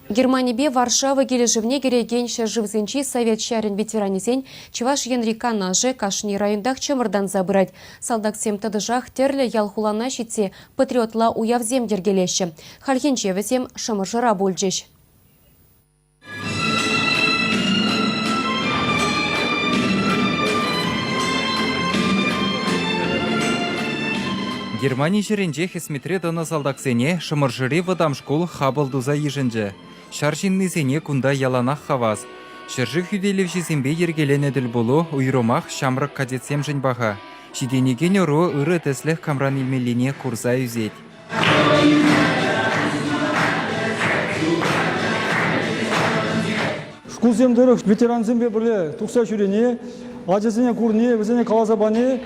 Германипе Варшава килӗшӗвне кӗрекен ҫӗршывсенчи совет ҫарӗн ветеранӗсен Чӑваш Енри Канашӗ кашни районтах чӑмӑртанса пырать. Салтаксем тӑтӑшах тӗрлӗ ял-хулана ҫитсе патриотла уявсем йӗркелеҫҫӗ. Хальхинче вӗсем Шӑмӑршӑра пулчӗҫ. Германи ҫӗрӗнче хӗсметре тӑнӑ салтаксене Шӑмӑршӑри вӑтам шкул хапӑл туса йышӑнчӗ. Ҫар ҫыннисене кунта яланах хавас. Ҫӗршыв хӳтӗлевҫисемпе йӗркеленӗ тӗлпулу уйрӑмах ҫамрӑк кадетсемшӗн паха. Ҫитӗнекен ӑру ырӑ тӗслӗх камран илмеллине курса ӳсет. Шкулсем тӑрӑх ветерансемпе пӗрле тухса ҫӳрени, ачасене курни, вӗсене каласа пани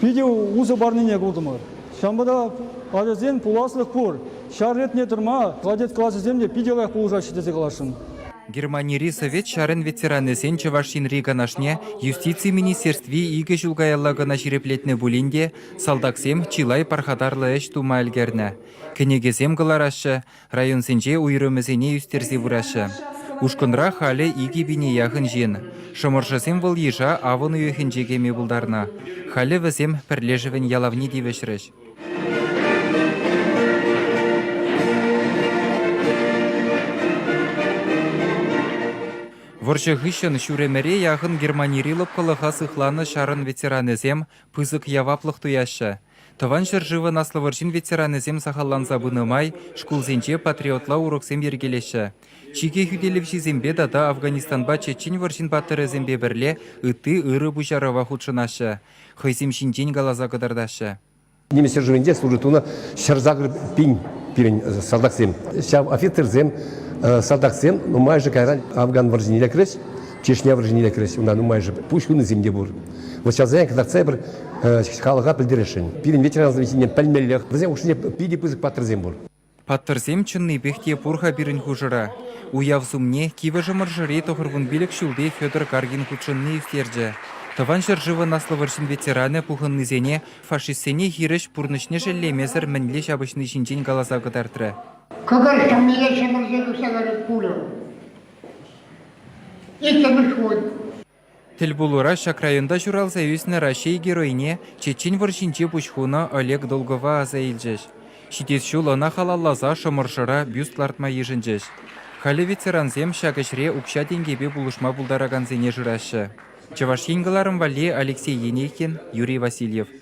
питӗ усӑ парнине куртӑмӑр. Ҫавӑнпа та ачасен пуласлӑх пур. Ҫар ретне тӑрма кадет класӗсем те питӗ лайӑх пулӑшаҫҫӗ тесе каласшӑн. Германири Совет ҫарӗн ветеранӗсен Чӑваш Енри канашне Юстици министерстви икӗ ҫул каялла кӑна ҫирӗплетнӗ пулин те салтаксем чылай пархатарлӑ ӗҫ тума ӗлкӗрнӗ. Кӗнекесем кӑлараҫҫӗ, районсенче уйрӑмӗсене ӳстерсе пыраҫҫӗ. Ушкӑнра халӗ 2000 яхӑн ҫын. Шӑмӑршӑсем вӑл йыша авӑн уйӑхӗнче кӗме пултарнӑ. Халӗ вӗсем пӗрлешӗвӗн ялавне тивӗҫрӗҫ. Вӑрҫӑ хыҫҫӑн ҫур ӗмӗре яхӑн Германири лӑпкӑлӑха сыхланӑ ҫарӑн ветеранӗсем пысӑк яваплӑх туяҫҫӗ. Тӑван ҫӗршывӑн Аслӑ вӑрҫин ветеранӗсем сахалланса пынӑ май шкулсенче патриотла уроксем йӗркелеҫҫӗ. Чикӗ хӳтӗлевҫисемпе тата Афганистанпа Чечен вӑрҫин паттӑрӗсемпе пӗрле ытти ырӑ пуҫарӑва хутшӑнаҫҫӗ, хӑйсем ҫинчен каласа кӑтартаҫҫӗ. Нимӗҫ ҫӗршывӗнче служить тунӑ 108 пин пирӗн салтаксем. Ҫав офицерсем, салтаксем нумайӑшӗ кайран Афган вӑрҫине лекрӗҫ, Чечня вӑрҫине лекрӗҫ. Унта нумайӑшӗ пуҫ хунисем те пур. Вот ҫавсене кӑтартса эпир халӑха пӗлтересшӗн. Пирӗн ветерансем ҫине пӗлмеллех. Вӗсен хушшинче питӗ пысӑк паттӑрсем пур. Паттӑрсем чӑннипех те пур-ха пирӗн хушӑра. Уяв сумне Кивӗ Шӑмӑршӑри 95 ҫулти Федор Каргин хутшӑнни ӳстерчӗ. Тӑван ҫӗршывӑн Аслӑ вӑрҫин ветеранӗ пухӑннисене фашистсене хирӗҫ пурнӑҫне шеллемесӗр мӗнле ҫапӑҫни ҫинчен каласа кӑтартрӗ. Кӑкӑр ҫӑммине ҫӗмӗрсе тухса кайрӗ пулӗ. Иккӗмӗш хут. Тӗлпулура ҫак районта ҫуралса ӳснӗ Раҫҫей Геройне Чечен вӑрҫинче пуҫ хунӑ Олег Долгова аса илчӗҫ. Ҫитес ҫул ӑна халалласа Шӑмӑршӑра бюст лартма йышӑнчӗҫ. Халӗ ветерансем ҫак ӗҫре укҫа-тенкӗпе пулӑшма пултаракансене шыраҫҫӗ. Чӑваш Ен кӑларӑм валли Алексей Енейкин, Юрий Васильев.